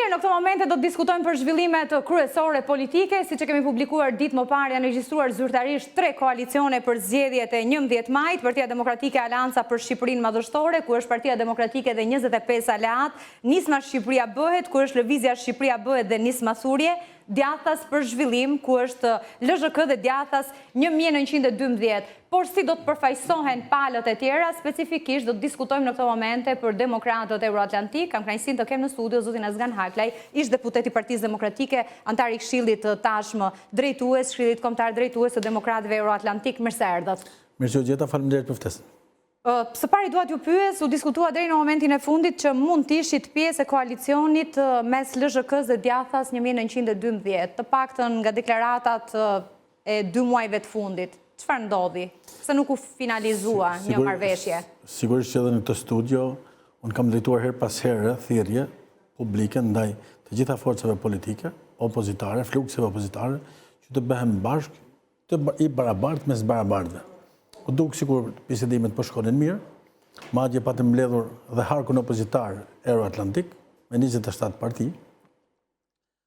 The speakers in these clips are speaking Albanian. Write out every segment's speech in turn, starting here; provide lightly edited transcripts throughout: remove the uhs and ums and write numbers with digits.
Mirë, në këto momente do të diskutojmë për zhvillimet kryesore politike, siç e kemi publikuar ditë më parë janë regjistruar zyrtarisht tre koalicione për zgjedhjet e 11 majit, Partia Demokratike Aleanca për Shqipërinë Madhështore, ku është Partia Demokratike dhe 25 aleatë, Nisma Shqipëria Bëhet, ku është Lëvizja Shqipëria Bëhet dhe Nisma Thurje, Djathtas për Zhvillim, ku është LZHK dhe Djathtas 1912. Por si do të përfaqësohen palët e tjera, specifikisht do të diskutojmë në këto momente për Demokratët Euroatlantikë. Kam kënaqësinë të kem në studio zotin Azgan Haklaj, ish deputet i Partisë Demokratike, anëtar i Këshillit tashmë drejtues, Këshillit Kombëtar Drejtues të Demokratëve Euroatlantikë. Mirë se erdhët. Mirë se ju gjeta, faleminderit për ftesën. Së pari dua t'ju pyes, u diskutua deri në momentin e fundit që mund të ishit pjesë e koalicionit mes LZHK-së dhe Djathtas 1912, të paktën nga deklaratat e dy muajve të fundit. Çfarë ndodhi? Pse nuk u finalizua një marrëveshje? Sigurisht që edhe në këtë studio, unë kam drejtuar herë pas here thirrje publike ndaj të gjitha forcave politike, opozitare, flukseve opozitare, që të bëhen bashkë Të i barabartë mes barabartëve. U duk sikur bisedimet po shkonin mirë, madje patëm mbledhur dhe harkun opozitar Euroatlantik me 27 parti.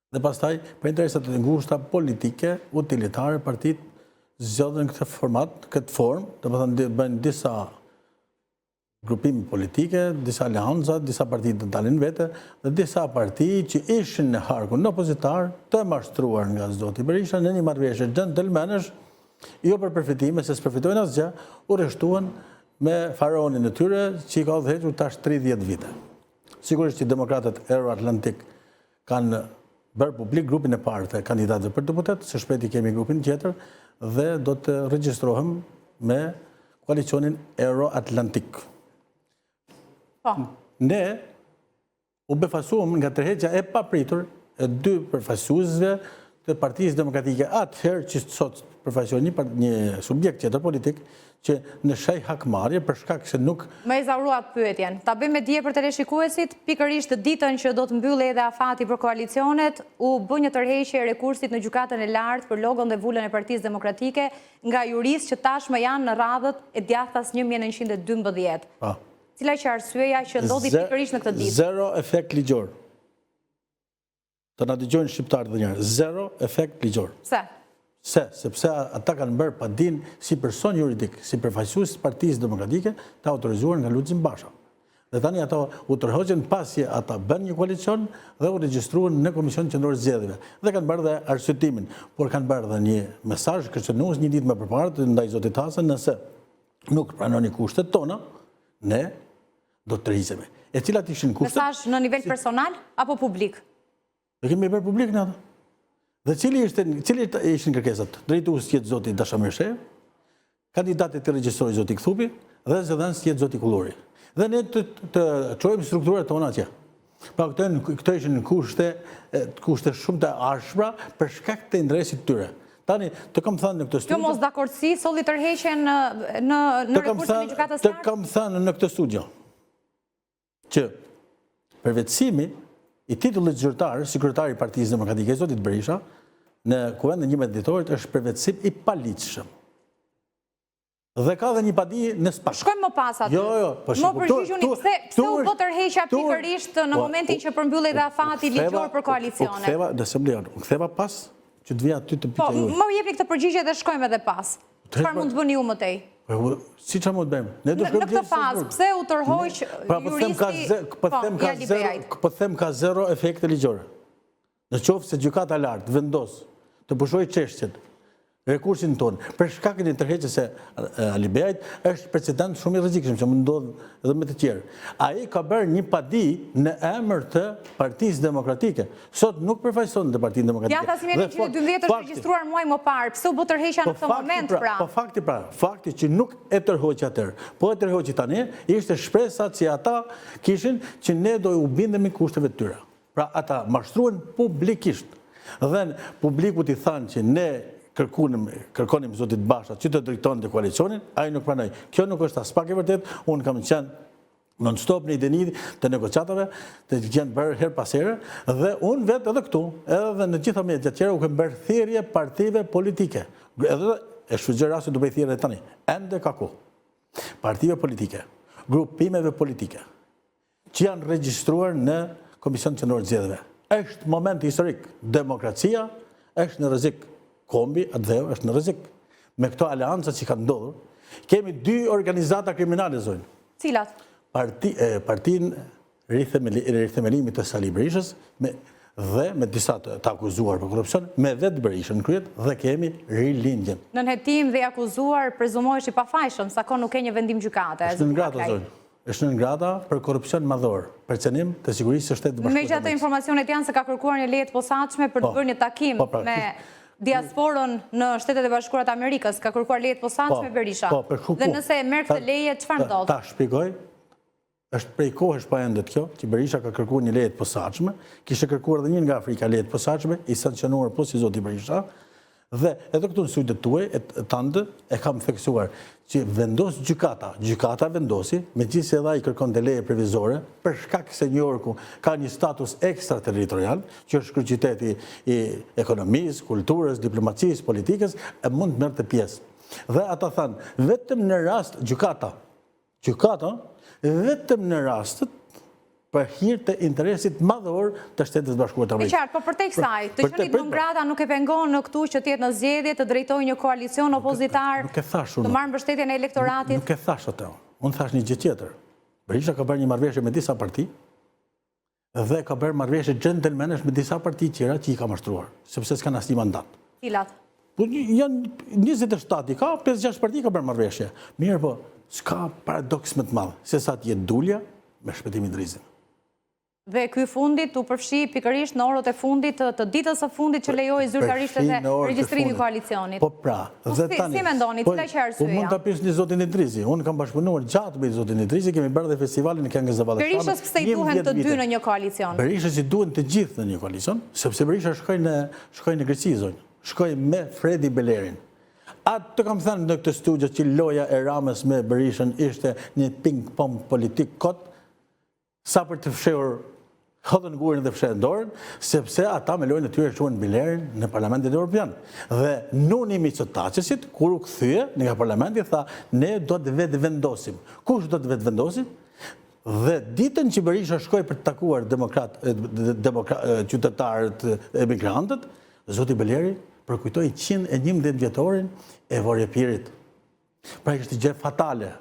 Dhe pastaj, për interesa të ngushta politike, utilitare, partitë zgjodhën këtë format, këtë formë, domethënë bëjnë disa grupime politike, disa aleanca, disa parti të dalin vete, dhe disa parti që ishin në harkun opozitar të mashtruar nga zoti Berisha në një marrëveshje xhentëlmenësh, jo për përfitime, se s'përfitojnë asgjë, u rreshtuan me faraonin e tyre që i ka udhëhequr tash 30 vite. Sigurisht që demokratët euroatlantikë kanë bërë publik grupin e parë të kandidatëve për deputet, së shpejti kemi grupin tjetër dhe do të regjistrohem me koalicionin Euroatlantik. Po. Ne u befasuam nga tërheqja e papritur e dy përfaqësuesve të Partisë Demokratike atëherë që sot përfaqësojnë një, një subjekt tjetër politik që në shenjë hakmarrje për shkak se nuk Më ezauruat pyetjen. Ta bëjmë me dije për teleshikuesit, pikërisht ditën që do të mbyllej edhe afati për koalicionet, u bë një tërheqje e rekursit në Gjykatën e Lartë për logon dhe vulën e Partisë Demokratike nga juristë që tashmë janë në radhët e djathtas 1912. Po. Cila qe arsyeja që ndodhi pikërisht në këtë ditë? Zero efekt ligjor. Të na dëgjojnë shqiptarët dhe njëherë, zero efekt ligjor. Pse? Se, sepse ata kanë bërë padinë si person juridik, si përfaqësues të Partisë Demokratike të autorizuar nga Lulzim Basha. Dhe tani ato u tërhoqën pasi ata bënë një koalicion dhe u regjistruan në Komisionin Qendror të Zgjedhjeve. Dhe kanë bërë dhe arsyetimin, por kanë bërë dhe një mesazh kërcënues një ditë më përpara të ndaj zotit Hasa nëse nuk pranoni kushtet tona, ne do të tërhiqemi. E cilat ishin kushtet? Mesazh në nivel personal apo publik? E kemi bërë publik ne atë. Dhe cili ishte, cili ishin kërkesat? Drejtues të jetë zoti Dashamir Shehu, kandidatët t'i regjistrojë zoti Kthupi dhe zëdhënës të jetë zoti Kulluri. Dhe ne të, të çojmë strukturat tona atje. Pra këto, këto ishin kushte, kushte shumë të ashpra për shkak të interesit të tyre. Tani, të kam thënë në këtë studio... Kjo mosdakordësi solli tërheqjen në, në, në rekursin e gjykatës Të kam thënë në këtë studio që përvetësimi i titullit zyrtar si kryetar i Partisë Demokratike i zotit Berisha në Kuvendin e 11 dhjetorit është përvetësim i paligjshëm. Dhe ka dhe një padi në SPAK. Shkojmë më pas aty. Jo, jo, po Më përgjigjuni, pse, pse u bë tërheqja pikërisht në po, momentin që përmbyllej dhe afati ligjor për koalicionet? U ktheva, nëse më lejon, u ktheva pas që të vija aty të pyetja po, juaj. Më jepni këtë përgjigje dhe shkojmë edhe pas. Çfarë mund të bëni ju më tej? Po, si çfarë mund të bëjmë? Ne do shkojmë Në këtë fazë, pse u tërhoq pra, po juristi po them ka zero, po them ka zero efekte ligjore. Në qoftë se Gjykata e Lartë vendos të pushojë çështjen, rekursin tonë, për shkakun e tërheqjes së Alibeajt, është precedent shumë i rrezikshëm që mund ndodhë edhe me të tjerë. Ai ka bërë një padi në emër të Partisë Demokratike. Sot nuk përfaqëson të Partinë Demokratike. Djathtas 1912 është regjistruar muaj më parë. Pse u bë tërheqja në po këtë moment pra, pra? Po fakti pra, fakti që nuk e tërhoqi atëherë, po e tërhoqi tani, ishte shpresa që ata kishin që ne do u bindemi kushteve të tyre. Pra ata mashtruan publikisht dhe publikut i thanë që ne kërkunim, kërkonim zotit Basha që të drejtonte koalicionin, ai nuk pranoi. Kjo nuk është aspak e vërtetë, unë kam qenë non stop në dijeni të negociatave të janë bërë herë pas here dhe unë vetë edhe këtu, edhe në gjitha mediat tjera u kam bërë thirrje partive politike. Edhe e shfrytëzoj rastin të bëj thirrje tani. Ende ka kohë. Partive politike, grupimeve politike, që janë regjistruar në Komision Qendror të Zgjedhjeve. Është moment historik. Demokracia është në rrezik. Kombi, atdheu është në rrezik. Me këto aleanca që kanë ndodhur, kemi dy organizata kriminale zonjë. Cilat? Parti, partinë rithemelimit të Sali Berishës me dhe me disa të, të akuzuar për korrupsion, me vetë Berishën në krye dhe kemi rilindjen. Nën hetim dhe i akuzuar prezumohesh i pafajshëm, sa kohë nuk ke një vendim gjykate. Është non grata zonjë. Është non grata për korrupsion madhor, për cenim të sigurisë së Shteteve të Bashkuara. Megjithatë informacionet janë se ka kërkuar një leje të posaçme për të po. bërë një takim po, pra, me diasporën në Shtetet e Bashkuara të Amerikës, ka kërkuar leje të posaçme po, Berisha. Po, për Dhe nëse e merr këtë leje, çfarë ndodh? Ta shpjegoj, është prej kohësh po endet kjo, që Berisha ka kërkuar një leje të posaçme, kishte kërkuar dhe një nga Afrika leje të posaçme, i sanksionuar po si zoti Berisha, dhe edhe këtu në studiot tuaj, e tënde, e kam theksuar, që vendos gjykata, gjykata vendosi, megjithëse edhe ai kërkonte leje provizore, për shkak se New Yorku ka një status ekstraterritorial, që është kryeqyteti i ekonomisë, kulturës, diplomacisë, politikës, e mund të merrte pjesë. Dhe ata thanë, vetëm në rast gjykata, Gjykata, vetëm në rastet për hir të interesit madhor të Shteteve të Bashkuara të Amerikës. E qartë, po përtej kësaj, të qenit non grata nuk e pengon në këtu që të jetë në zgjedhje, të drejtojë një koalicion opozitar, nuk e thashë të marrë mbështetjen e elektoratit. Nuk e thashë atë. Unë thashë një gjë tjetër. Berisha ka bërë një marrëveshje me disa parti, dhe ka bërë marrëveshje xhentelmenësh me disa parti tjera që i ka mashtruar, sepse s'kanë asnjë mandat. Cilat? Po janë 27 i ka, 5-6 parti ka bërë marrëveshje. Mirëpo, s'ka paradoks më të madh, se sa të jetë Dulja me Shpëtim Idrizin. Dhe ky i fundit u përfshi pikërisht në orët e fundit të ditës së fundit që lejoi zyrtarisht edhe regjistrimi i koalicionit. Po pra, po dhe tani... Si mendoni, po, cila qe arsyeja? Po mund ta pyesni zotin Idrizi, unë kam bashkëpunuar gjatë me zotin Idrizi, kemi bërë dhe festivalin e këngës dhe valles Berishës pse i duhen të dy në një koalicion? Berishës i duhen të gjithë në një koalicion, sepse Berisha shkoi në shkoi në Greqi zonjë, shkoi me Fredi Belerin. A të kam thënë në këtë studio që loja e Ramës me Berishën ishte një ping-pong politik kot, Sa për të fshehur hodhën gurin dhe fshehën dorën, sepse ata me lojën e tyre çuan Belerin në Parlamentin Evropian. Dhe Nuni i Mitsotaqisit, kur u kthye nga parlamenti, tha, ne do të vetëvendosim. Kush do të vetëvendosim? Dhe ditën që Berisha shkoi për të takuar demokrat, demokrat, qytetarët, emigrantët, zoti Beleri përkujtoi 111 vjetorin e Vorio Epirit. Pra ishte gjë fatale.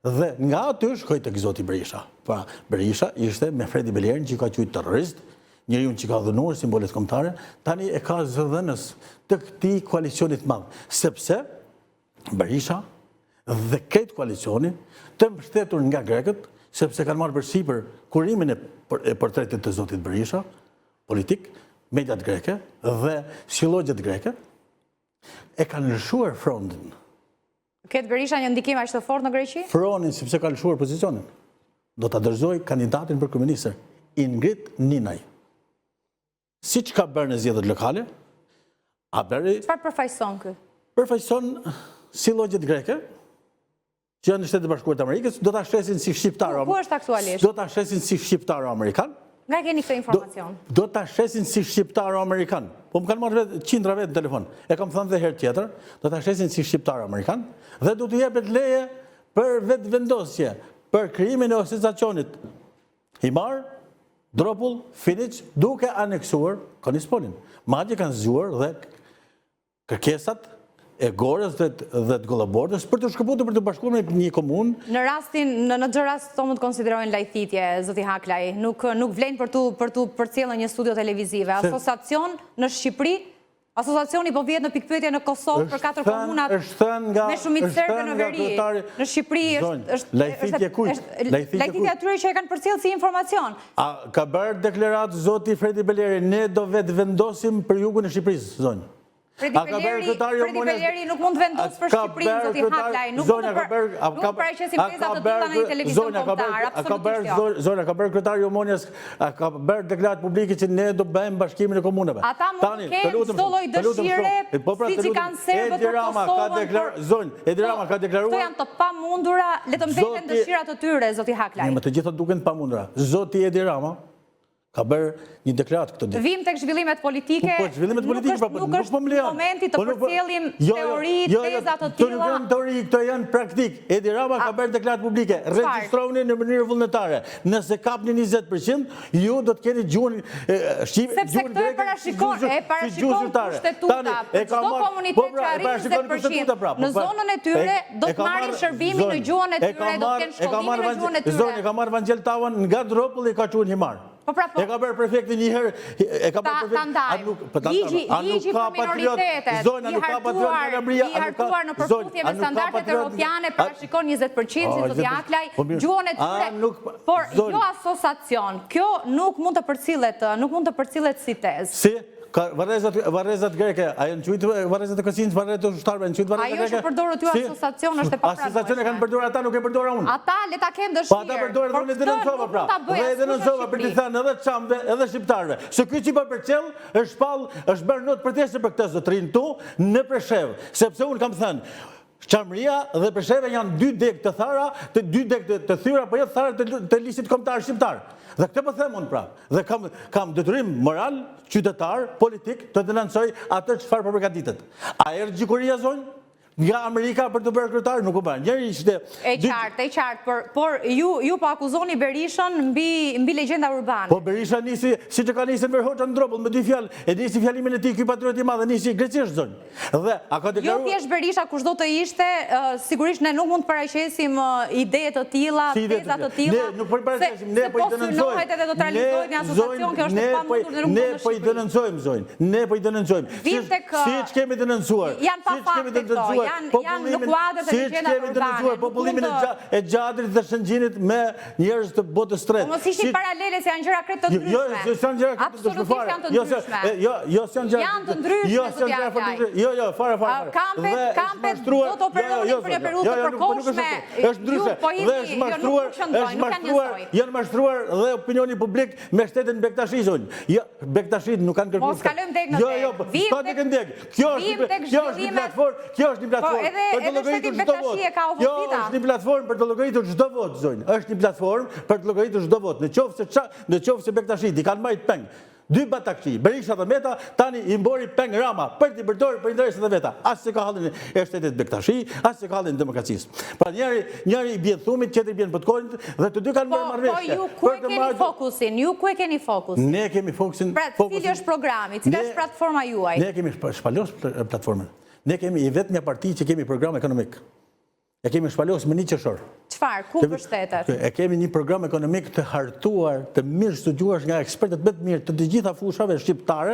Dhe nga aty shkoi tek zoti Berisha. Pra Berisha ishte me Fredi Belerin që i ka quajtur terrorist, njeriun që ka dhunuar simbolet kombëtare, tani e ka zëdhënës të këtij koalicioni të madh, sepse Berisha dhe krejt koalicioni të mbështetur nga grekët, sepse kanë marrë përsipër kurimin e portretit të zotit Berisha, politik, mediat greke dhe sillogjet greke, E kanë lëshuar frontin. Ketë Berisha një ndikim aq të fortë në Greqi? Frontin, sepse ka lëshuar pozicionin. Do ta dorëzojë kandidatin për kryeministër, Ingrid Ninaj. Siç ka bërë në zgjedhjet lokale, a bëri... Çfarë përfaqëson ky? Përfaqëson sillogjet greke, që janë në Shtetet e Bashkuara të Amerikës, do ta shesin si shqiptaro. Ku është aktualisht? Do ta shesin si shqiptaro-amerikan. Nga keni këtë informacion? Do ta shesin si shqiptaro-amerikan. Po më kanë marrë vetë qindra vetë në telefon. E kam thënë dhe herë tjetër, do ta shesin si shqiptaro-amerikan dhe do t'u jepet leje për vetëvendosje, për krijimin e asociacionit. Himarë, Dropull, Finiq, duke aneksuar Konispolin. Madje kanë zgjuar dhe Kërkesat e Gorës dhe dhe të Gollobordës për t'u shkëputur për t'u bashkuar me një komunë. Në rastin, në në çdo rast këto mund të konsiderohen lajthitje, zoti Haklaj, nuk nuk vlejnë për t'u për t'u përcjellë në një studio televizive. Asociacion në Shqipëri, asociacioni po vihet në pikëpyetje në Kosovë për katër komunat me shumicë serbe në veri. Në Shqipëri është është lajthitje kujt? Lajthitje atyre që e kanë përcjellë si informacion. A ka bërë deklaratë zoti Fredi Beleri, ne do vetëvendosim për jugun e Shqipërisë, zonjë? Fredi Beleri, Fredi Beleri nuk mund të vendosë për Shqipërinë, zoti Haklaj, nuk mund të për, nuk paraqesim teza të tilla në një televizion kombëtar, absolutisht jo. Zonja, ka bërë kryetari i Omonias, a ka bërë deklaratë publike që ne do bëjmë bashkimin e komunave. Ata mund të kenë çdo lloj dëshire, po pra, siç i kanë serbët për Kosovën, për... Zonjë, Edi Rama ka deklaruar... Këto janë të pamundura, le të mbeten dëshira të tyre, zoti Haklaj. Më të gjitha duken të pamundura. Zoti Edi Rama. Ka bërë një deklaratë këto ditë. Vijmë tek zhvillimet politike. Po, po zhvillimet politike, pra, po, nuk është po momenti të po përcjellim jo, jo, teori, jo, teza të tilla. Këto nuk janë teori, këto janë praktikë. Edi Rama ka bërë deklaratë publike. Regjistrohuni në mënyrë vullnetare. Nëse kapni 20%, ju do të keni gjuhën shqipe, Sepse këtë e parashikon, e parashikon kushtetuta, për çdo komunitet po, pra, që arrin 20%, pra, po, në zonën e tyre do të marrin shërbimin në gjuhën e tyre, do të kenë shkollimin në gjuhën e tyre. Zonjë, e ka marrë Vangjel Tavon nga Dropulli e ka çuar në Himarë. Po pra po. E ka bërë prefektin një herë, e ka bërë prefektin. Ta ndajmë. Po ligji, ligji për minoritetet, i hartuar, i hartuar në përputhje me standardet europiane parashikon 20% si zoti Aklaj, po gjuhën e tyre, por jo asociacion. Kjo nuk mund të përcillet, nuk mund të përcillet si tezë. Si? Varrezat, varrezat greke, a janë quajtur varrezat e Kosinë, varrezat e ushtarëve, janë quajtur varrezat greke? Ajo që përdorët ju asociacion është e papranueshme. Asociacion e kanë përdorur ata, nuk e përdora unë. Ata le ta kenë dëshirë. Po ata përdorën dhe unë e denoncova pra. Dhe e denoncova për t'i thënë edhe çamëve, edhe shqiptarëve. Se ky që po përcjell është shpall, është bërë notë proteste për këtë zotërinë këtu në Preshevë, sepse unë kam thënë Çamëria dhe Presheva janë dy degë të thara, të dy degë të, të thyra, po jo të thara të, të lisit kombëtar shqiptar. Dhe këtë po them unë pra. Dhe kam kam detyrim moral, qytetar, politik të denoncoj atë çfarë po përgatitet. A erdhi Gjikuria zonjë? Nga Amerika për t'u bërë kryetar nuk u bë. Njëri ishte E qartë, e qartë, por por ju ju po akuzoni Berishën mbi mbi legjenda urbane. Po Berisha nisi, siç e ka nisur Enver Hoxha në Dropull me dy fjalë, e nisi fjalimin e tij ky patriot i madh e nisi greqisht zonjë. Dhe, a ka deklaruar... Jo thjesht Berisha, kushdo të ishte, sigurisht ne nuk mund të paraqesim ide të tilla, teza të tilla. Ne nuk po i paraqesim, ne po i denoncojmë. Se po synohet edhe do të realizohet një asociacion, kjo është e pamundur dhe nuk mund në Shqipëri. Ne po i denoncojmë, zonjë, ne po i denoncojmë. Siç kemi denoncuar, janë pa fakte këto, janë në kuadër të legjendave urbane. Siç kemi denoncuar popullimin e Gjadrit dhe Shëngjinit me njerëz të botës tretë. Po mos hiqni paralele se janë gjëra krejt të jo, ndryshme. Jo, s'janë gjëra krejt të ndryshme fare. Absolutisht janë të jo, ndryshme. Jo, jo, s'janë gjëra. Janë të ndryshme. Jo, s'janë gjëra fare të ndryshme. Jo, jo, fare fare. Kampet, kampet do të operonin jo, për një periudhë të po përkohshme. Është ndryshe. Po dhe është mashtruar, është mashtruar, janë mashtruar dhe opinioni publik me shtetin Bektashi zonjë. Jo, Bektashit nuk kanë kërkuar. Mos kalojmë degë në degë. Jo, jo, po, s'ka degë në degë. Kjo është kjo është një platformë, kjo është një po, platformë për të llogaritur çdo votë. Kjo është një platformë për të llogaritur çdo votë, zonjë. Është një platformë për të llogaritur çdo votë. Në qoftë se ça, në qoftë se Bektashit i kanë mbajt peng dy batakçi, Berisha dhe Meta, tani i mori peng Rama për t'i përdorur për interesat e veta. As s'e ka hallin e shtetit Bektashi, as s'e ka hallin e demokracisë. Pra njëri, njëri i bjen thumit, tjetri i bjen potkonit dhe të dy kanë bërë po, marrëveshje. Po ju ku e keni fokusin? Ju ku e keni fokusin? Ne kemi fokusin. Pra, cili është programi? Cila është platforma juaj? Ne kemi shpalos platformën. Ne kemi e vetmja parti që kemi program ekonomik. E kemi shpalos më një qershor. Çfarë? Ku mbështetet? E kemi një program ekonomik të hartuar, të mirë studiuar nga ekspertët më të mirë të të gjitha fushave shqiptare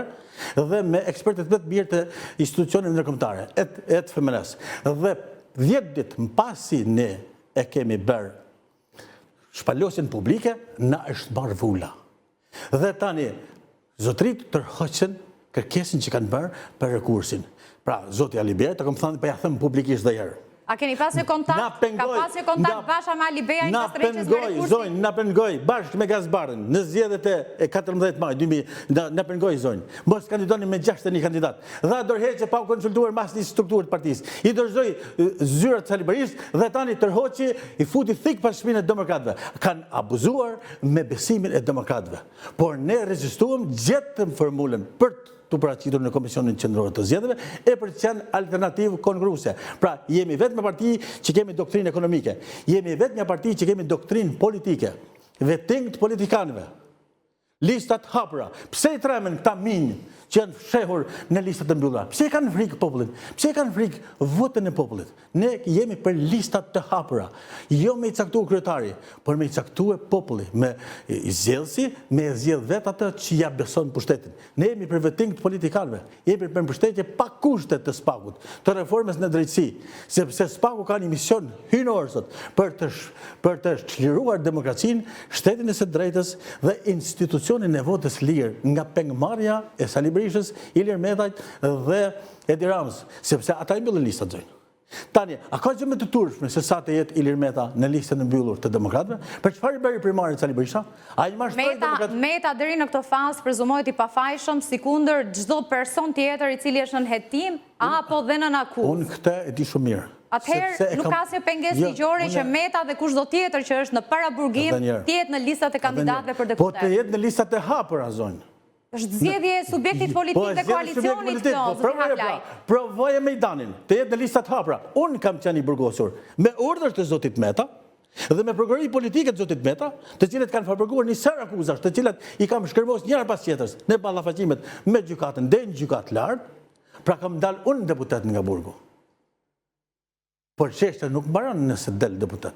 dhe me ekspertët më të mirë të institucioneve ndërkombëtare, e të FMN-së. Dhe 10 ditë mbasi ne e kemi bërë shpalosjen publike, na është marrë vula. Dhe tani, zotërit tërhoqën kërkesën që kanë bërë për rekursin. Pra, zoti Alibeaj, të kam thënë, po ja them publikisht dhe herë. A keni pas një kontakt? Ka pas një kontakt Basha me Alibeajn pas tërheqjes nga rekursi? Zonjë, na pengoi, bashkë me Gaz Bardhin, në zgjedhjet e 14 maj, 2000, na pengoi zonjë. Mos kandidoni me 61 kandidat. Dha dorëheqje pa u konsultuar me asnjë strukturë të partisë. I dorëzoi zyrat Sali Berishës dhe tani tërhoqi, i futi thikë pas shpine demokratëve. Kanë abuzuar me besimin e demokratëve. Por ne rezistuam, gjetëm formulën për t'u paraqitur në Komisionin Qendror të Zgjedhjeve e për të qenë alternativë konkurruese. Pra, jemi e vetmja parti që kemi doktrinë ekonomike. Jemi e vetmja parti që kemi doktrinë politike. Vetting të politikanëve. Lista të hapura. Pse i tremen këta minj që janë fshehur në lista të mbyllura? Pse e kanë frikë popullin? Pse e kanë frikë votën e popullit? Ne jemi për lista të hapura. Jo me i caktu kryetari, por me i caktue populli, me zgjedhësi, me e zgjedh vetë atë që ja beson pushtetin. Ne jemi për vetting të politikanëve, jemi për mbështetje pa kushte të SPAK-ut, të reformës në drejtësi, sepse SPAK-u ka një mision hyjnor sot për të për të çliruar demokracinë, shtetin e së drejtës dhe institucionin e votës lirë nga pengmarrja e Sali Berishës, Ilir Metajt dhe Edi Ramës, sepse ata i mbyllën listat zonjë. Tani, a ka gjë më të turpshme se sa të jetë Ilir Meta në listën e mbyllur të demokratëve? Për çfarë i bëri primaret Sali Berisha? A i mashtroi demokratët? Meta deri në këtë fazë prezumohet i pafajshëm sikundër çdo person tjetër i cili është nën hetim apo dhe nën akuzë. Unë këtë e di shumë mirë. Atëherë nuk ka asnjë pengesë jo, ligjore që Meta dhe kushdo tjetër që është në paraburgim të jetë në listat e kandidatëve për deputetë. Po të jetë në listat e hapura, zonjë. Është zgjedhje e subjektit po, politik dhe koalicionit kjo, po, zoti Haklaj. Provoje Mejdanin, të jetë në listat e hapura. Unë kam qenë i burgosur me urdhër të zotit Meta dhe me prokurori politike të zotit Meta, të cilët kanë fabrikuar një sërë akuzash, të cilat i kam shkërmos njëra pas tjetrës në ballafaqimet me gjykatën deri në gjykatë të lartë, pra kam dalë unë deputet nga burgu. Por çështja nuk mbaron nëse del deputet,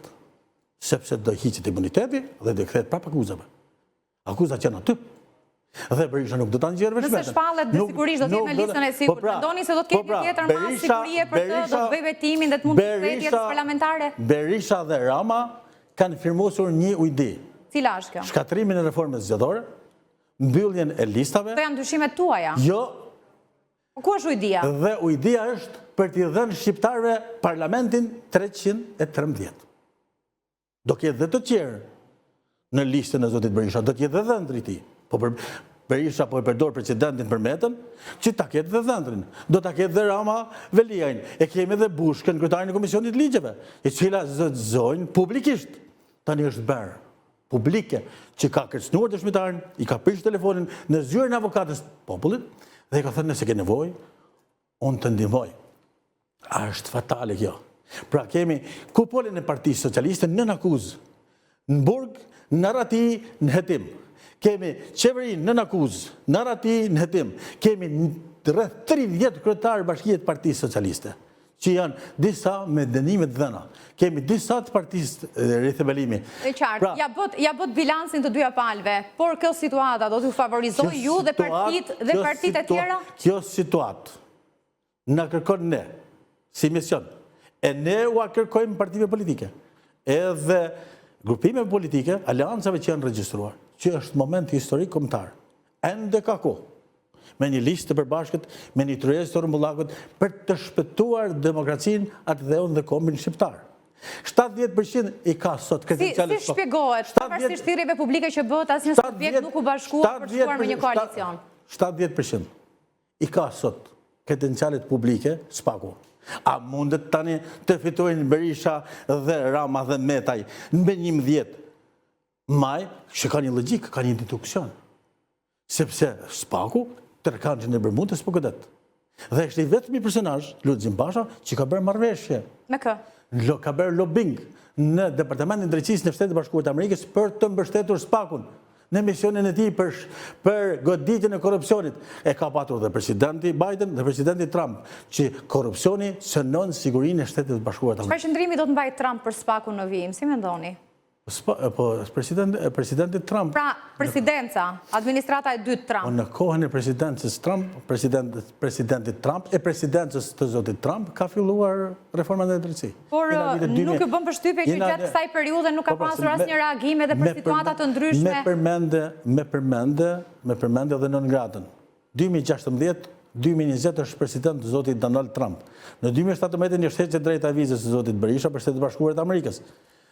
sepse do hiqet imuniteti dhe do kthehet prapë akuzave. Akuzat janë aty. Dhe Berisha nuk do ta nxjerrë veç Nëse shpallet dhe sigurisht do të jetë në listën e sigurt. Po pra, Mendoni se do të ketë po pra, një tjetër masë sigurie për të, do të bëjë betimin dhe të mund të kthehet jetës parlamentare? Berisha dhe Rama kanë firmosur një ujdi. Cila është kjo? Shkatërrimin e reformës zgjedhore, mbylljen e listave. Këto janë dyshimet tuaja. Jo, Po ku është ujdia? Dhe ujdia është për t'i dhënë shqiptarëve parlamentin 313. Do ketë dhe të tjerë në listën e zotit Berisha, do të jetë dhe dhëndri i tij. Po për Berisha po e përdor presidentin për Metën, që ta ketë dhe dhëndrin. Do ta ketë dhe Rama Veliajn. E kemi dhe Bushkën, kryetarin e Komisionit të Ligjeve, e cila zonjë publikisht tani është bërë publike që ka kërcënuar dëshmitarin, i ka prishur telefonin në zyrën e avokates së popullit dhe i ka thënë nëse ke nevojë, unë të ndihmoj. A është fatale kjo? Pra kemi kupolën e Partisë Socialiste nën akuzë, në burg, në arrati, në hetim. Kemi qeverinë nën akuzë, në arrati, në hetim. Kemi rreth 30 kryetarë bashkie të Partisë Socialiste. Që janë disa me dënime të dhëna. Kemi disa të partisë Rithemelimi. E qartë, pra, ia bëtë, ia bëtë bilancin të dyja palëve, por kjo situata do t'ju favorizojë ju dhe partitë dhe partitë e tjera? Kjo situatë na kërkon ne, si mision, e ne ua kërkojmë partive politike, edhe grupimeve politike, aleancave që janë regjistruar, që është moment historik kombëtar. Ende ka kohë. Me një listë të përbashkët, me një tryezë të rrumbullakët, për të shpëtuar demokracinë, atdheun dhe kombin shqiptar. 70% i ka sot kredencialet. Si shpjegohet, pavarësisht thirrjeve publike që bëtë, asnjë subjekt nuk u bashkua për të shkuar me një koalicion? 70% i ka sot kredencialet publike, SPAK-u. A mundet tani të fitojnë Berisha dhe Rama dhe Metaj me 11 maj, që ka një logjikë, ka një deduksion. Sepse SPAK-u, trekëndëshin e Bermudës po godet. Dhe është i vetmi personazh, Lulzim Basha, që ka bërë marrëveshje. Me kë? Lo, ka bërë lobbying në Departamentin e Drejtësisë në Shtetet e Bashkuara të Amerikës për të mbështetur SPAK-un në misionin e tij për, për goditjen e korrupsionit. E ka patur dhe presidenti Biden dhe presidenti Trump, që korrupsioni cënon sigurinë e Shteteve të Bashkuara të Amerikës. Çfarë qëndrimi do të mbajë Trump për SPAK-un në vijim, si mendoni? Po, presidenti Trump... Pra, presidenca, administrata e dytë Trump. Po, në kohën e presidencës Trump, presidentit Trump, e presidencës të zotit Trump, ka filluar reforma në drejtësi. Por, nuk ju bën përshtypje që gjatë kësaj periudhe nuk ka po, pra, pasur asnjë reagim edhe për situata të ndryshme? Me përmende, me përmende, me përmende dhe non gratën. 2016, 2020 është president zoti Donald Trump. Në 2017 i është hequr e drejta e vizës së zotit Berisha për Shtetet e Bashkuara të Amerikës.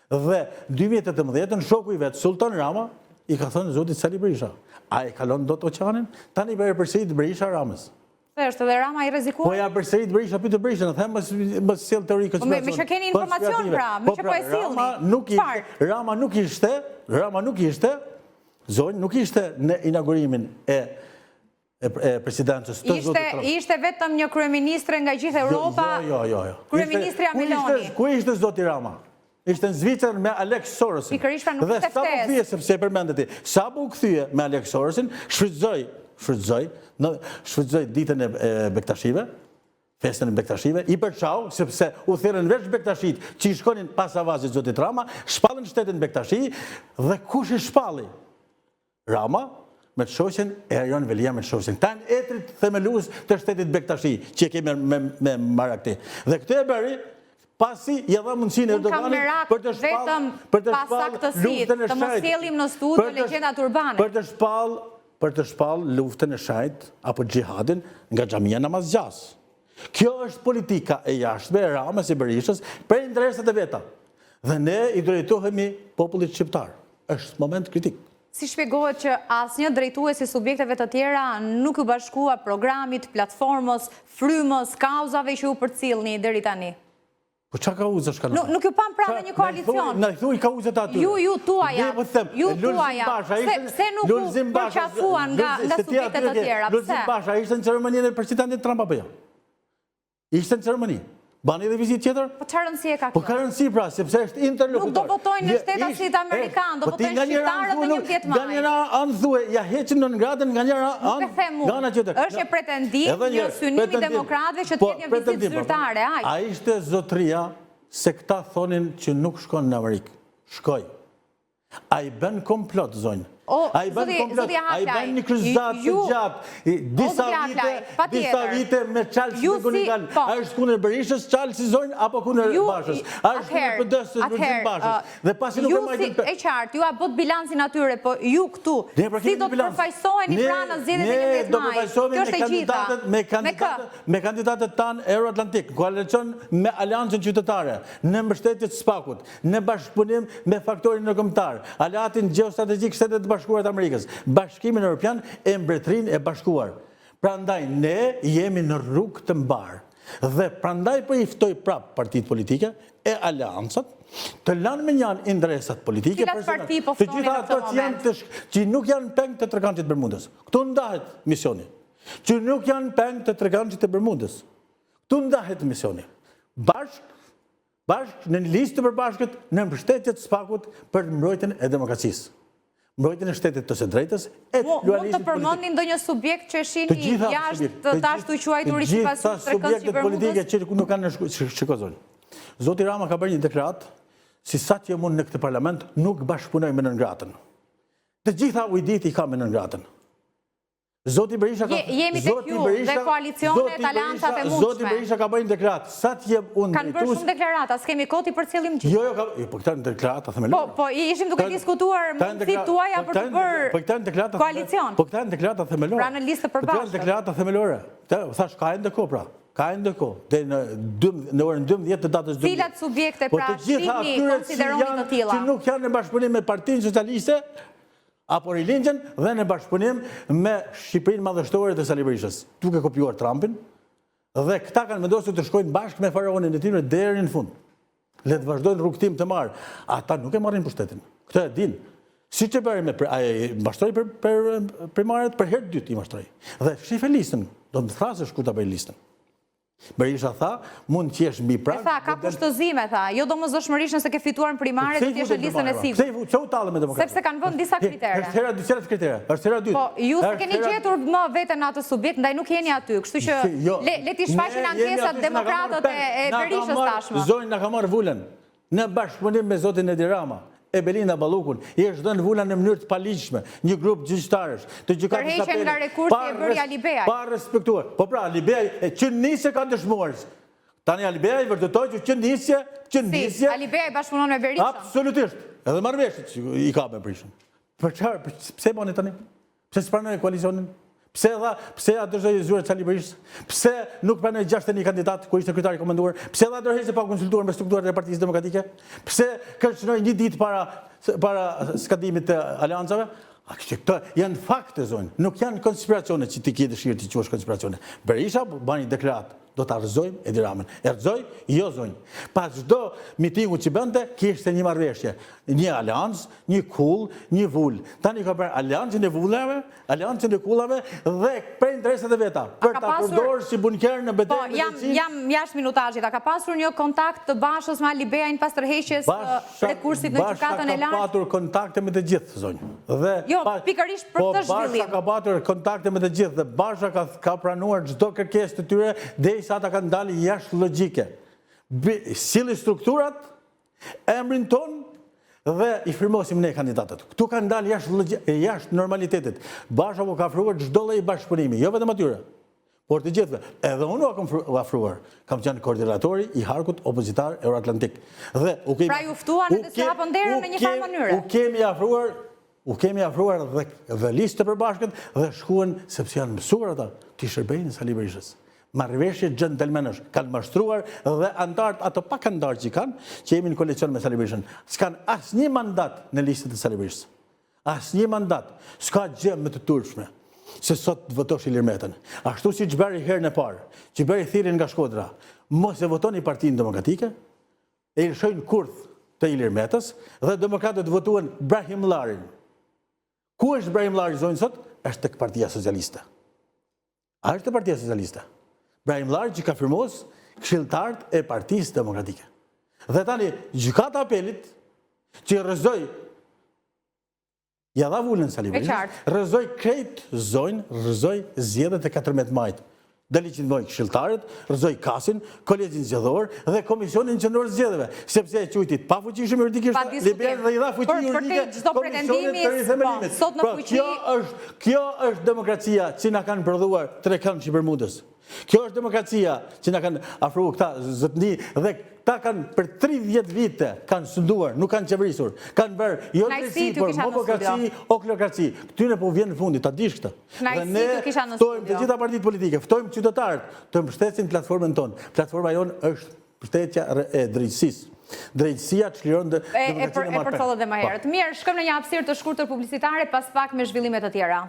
Dhe 2018 shoku i vet Sultan Rama i ka thënë zotit Sali Berisha, a e kalon dot oqeanin? Tani po e përsërit Berisha Ramës. Pse është edhe Rama i rrezikuar? Po ja përsërit Berisha pyete Berishën, them mos mos sjell teori po konspiracioni. Me që keni informacion pra, me po që po pra, e sillni. Rama nuk ishte, Rama nuk ishte, Rama nuk ishte, zonjë nuk ishte në inaugurimin e e presidencës të zotit Trump. Ishte vetëm një kryeministre nga gjithë jo, Europa. Jo, jo, jo, jo. Kryeministrja Meloni. Ku ishte zoti Rama? Ishte në Zvicër me Alex Sorosin. Pikërisht pra nuk ishte ftesë. Dhe sapo u kthye, sepse e përmende ti, sapo u kthye me Alex Sorosin, shfrytëzoi, shfrytëzoi, shfrytëzoi ditën e Bektashive, festën e Bektashive, i përçau, sepse u thirrën veç Bektashit, që i shkonin pas avazit zotit Rama, shpallën shtetin Bektashi, dhe kush i shpalli? Rama me të shoqen e Erion Veliaj me të shoqen. Këta janë etërit themelues të shtetit Bektashi, që e kemi me, me marak ti. Dhe këtë e bëri, pasi ia dha mundësinë Erdoganit për të shpallë për të shpallë luftën e shenjtë. Të mos sjellim në studio legjendat urbane. Për të shpallë për të shpallë luftën e shenjtë apo xhihadin nga xhamia e Namazgjasë. Kjo është politika e jashtme e Ramës e Berishës për interesat e veta. Dhe ne i drejtohemi popullit shqiptar. Është moment kritik. Si shpjegohet që asnjë drejtues i subjekteve të tjera nuk iu bashkua programit, platformës, frymës, kauzave që ju përcillni deri tani? Po ça kauze është kanë? Nuk ju pamë pra në një koalicion. Na i thuj kauzat aty. Ju, ju tuaja, po ju tuaja. Pse nuk u përqafuan nga subjekte të tjera? Lulzim Basha ishte në ceremoninë e presidentit Trump apo jo? Ishte në ceremoni. Bani edhe vizitë tjetër? Po ça rëndësie ka kjo? Po ka rëndësi pra, sepse është interlokutor. Nuk do votojnë në shtetasit amerikanë, do po votojnë shqiptarët në 11 maj. Nga njëra anë thue, ja heqin non gratën, nga njëra anë, Nuk e them unë. Është një pretendim, një synim i demokratëve që të po, jetë një vizitë po. zyrtare, aq. A ishte zotëria se këta thonin që nuk shkon në Amerikë? Shkoi. Ai bën komplot, zonjë. Ai bën komplot, ai bën një kryqëzatë të gjatë, disa vite, disa vite me Charles McGonigal. Po. A është kundër Berishës, Charles zonjë, apo kundër Bashës? A është kundër PD-së, Lulzim Bashës? Dhe pasi nuk e majtën pe... E qartë, jua bëtë bilancin atyre, po ju këtu, pra si do të përfaqësoheni pra në zgjedhjet e 11 majit? Kjo është e gjitha. Me kandidatët, me kandidatët tanë Euroatlantik, koalicion me Aleancën Qytetare, në mbështetje të SPAK-ut, në bashkëpunim me faktorin ndërkombëtar, aleatin gjeostrategjik Shtetet e Bashkuara të Amerikës, Bashkimin Europian e Mbretërinë e Bashkuar. Prandaj ne jemi në rrugë të mbarë. Dhe prandaj po i ftoj prapë partitë politike e aleancat të lanë mënjanë interesat politike Cilat parti po ftoni në këtë moment? Të gjitha ato që nuk janë peng të trekëndëshit të Bermudës. Këtu ndahet misioni. Që nuk janë peng të trekëndëshit të Bermudës. Këtu ndahet misioni. Bashkë Bashkë në një listë të përbashkët në mbështetje të SPAK-ut për mbrojtjen e demokracisë, mbrojtjen e shtetit të së drejtës e të pluralizmit politik. Mund të përmendni ndonjë subjekt që e shihni jashtë të të ashtuquajturit sipas jush trekëndëshi i Bermudës? Të gjitha subjektet politike që nuk kanë nënshkruar, shiko zonjë. Zoti Rama ka bërë një deklaratë si sa të jem unë në këtë parlament nuk bashkëpunoj me non gratën. Të gjitha ujditë i ka me non gratën. Zoti Berisha ka Jemi tek ju dhe koalicionet, aleancat e mundshme. Zoti Berisha ka bërë një deklaratë, sa të jem unë Kanë bërë shumë deklarata, s'kemi kohë t'i përcjellim gjithë. Jo, jo, ka, jo, po këta janë deklarata themelore. Po, po, ishim duke diskutuar mundësitë tuaja po për të bërë po këta janë deklarata koalicion. Po këta janë deklarata themelore. Pra në listë të përbashkët. Po këta janë deklarata themelore. Këta, thash, ka ende kohë pra. Ka ende kohë, deri në në orën 12 të datës 12. Cilat subjekte po pra shihni konsideroni të tilla? Që nuk janë në bashkëpunim me Partinë Socialiste, apo Rilindjen dhe në bashkëpunim me Shqipërinë Madhështore të Sali Berishës, duke kopjuar Trumpin, dhe këta kanë vendosur të shkojnë bashkë me faraonin e tyre deri në fund. Le të vazhdojnë rrugëtim të mbarë. Ata nuk e marrin pushtetin. Këtë e dinë. Siç e bëri me ai mashtroi për për primaret për herë të dytë i mashtroi. Dhe shife listën, do të thërrasësh kur ta bëj listën. Berisha tha, mund të jesh mbi prag. E tha, ka kushtëzime, tha, jo domosdoshmërisht nëse ke fituar në primare, do të jesh në listën e sigurt. Pse u tallë me demokratët? Sepse kanë vënë disa kritere. Është hera dy cilat kritere? Është hera dytë. Po, ju s'e keni gjetur më veten në atë subjekt, ndaj nuk jeni aty, kështu që jo, le t'i shfaqin ankesat demokratët e Berishës tashmë. Zonjë na ka marrë vulën. Në bashkëpunim me zotin Edi Rama e Belinda Ballukun, i është dhënë vula në mënyrë të paligjshme, një grup gjyqtarësh të Gjykatës së Apelit. Tërheqjen nga rekursi e bëri Alibeaj. Pa respektuar. Po pra, Alibeaj e që në nisje ka dëshmuar. Tani Alibeaj vërtetoi që që në nisje, që në nisje. Si, Alibeaj bashkëpunon me Berishën. Absolutisht. Edhe marrëveshjet që i ka me Berishën. Për çfarë? Pse bani tani? Pse s'pranoi koalicionin? Pse dha, pse ia dorëzoi zyrat Sali Berishës? Pse nuk pranoi 61 kandidatë kur ishte kryetar i komanduar? Pse dha dorëheqje pa konsultuar me strukturat e Partisë Demokratike? Pse kërcënoi një ditë para para skadimit të aleancave? A kështë këto janë fakte zonjë, nuk janë konspiracione që ti ke dëshirë t'i quash konspiracione. Berisha bani deklaratë, do ta rrëzojmë Edi Ramën. E rrëzoi? Jo zonjë. Pas çdo mitingu që bënte, kishte një marrëveshje, një aleancë, një kullë, një vulë. Tani ka bërë aleancën e vulave, aleancën e kullave dhe për interesat e veta, për ta përdorur si bunker në betejën po, me drejtësinë. Jam jashtë minutazhit. A ka pasur një kontakt të Bashës me Alibeajn pas tërheqjes së rekursit në Gjykatën e Lartë? Basha ka patur kontakte me të gjithë, zonjë. Dhe jo, pikërisht për po, këtë zhvillim. Basha ka patur kontakte me të gjithë dhe Basha ka, ka pranuar çdo kërkesë të tyre derisa ata kanë dalë jashtë logjike. Silli strukturat, emrin tonë dhe i firmosim ne kandidatët. Këtu kanë dalë jashtë, jashtë normalitetit. Basha u ka ofruar çdo lloj bashkëpunimi, jo vetëm atyre. Por të gjithëve, edhe unë ua kam ofruar, kam qenë koordinatori i harkut opozitar Euroatlantik. Dhe u kemi Pra ju ftuan edhe s'ju hapën derën në një farë mënyre. U kemi ofruar, u kemi ofruar dhe dhe listë të përbashkët dhe shkuan sepse janë mësuar ata t'i shërbejnë Sali Berishës. Marrëveshje xhentelmenësh kanë mashtruar dhe anëtarët ato pak anëtarë që kanë, që jemi në koalicion me Sali Berishën, s'kanë asnjë mandat në listën e Sali Berishës. Asnjë mandat, s'ka gjë më të turpshme se sot të votosh Ilir Metën. Ashtu siç bëri herën e parë, që bëri thirrjen nga Shkodra, mos e votoni Partinë Demokratike. e lëshoi në kurth të Ilir Metës dhe demokratët votuan Brahimllarin. Ku është Brahimllari zonjë sot? Është tek Partia Socialiste. A është te Partia Socialiste? Brahimllari që ka firmos këshilltarët e Partisë Demokratike. Dhe tani Gjykata e Apelit që rrëzoi ia dha vulën Sali Berishës, rrëzoi krejt zonjë, rrëzoi zgjedhjet e 14 majit. Delegjitimoi këshilltarët, rrëzoi KAS-in, Kolegjin Zgjedhor dhe Komisionin Qendror të Zgjedhjeve, sepse e quajti të pafuqishëm juridikisht liber dhe i dha fuqi juridike Komisionit të Rithemelimit. Po, pra, kjo është, kjo është demokracia që na kanë prodhuar trekëndëshi i Bermudës. Kjo është demokracia që na kanë afruar këta zotni dhe këta kanë për 30 vite kanë sunduar, nuk kanë qeverisur, kanë bërë jo drejtësi, por mobokraci, oklokraci. Këtyre po u vjen fundi, ta dish këtë. Dhe ne ftojmë të gjitha partitë politike, ftojmë qytetarët të mbështesin platformën tonë. Platforma jonë është mbështetja e drejtësisë. Drejtësia çliron demokracinë e marrë. E përcollët dhe më herët. Mirë, shkojmë në një hapësirë të shkurtër publicitare, pas pak me zhvillime të tjera.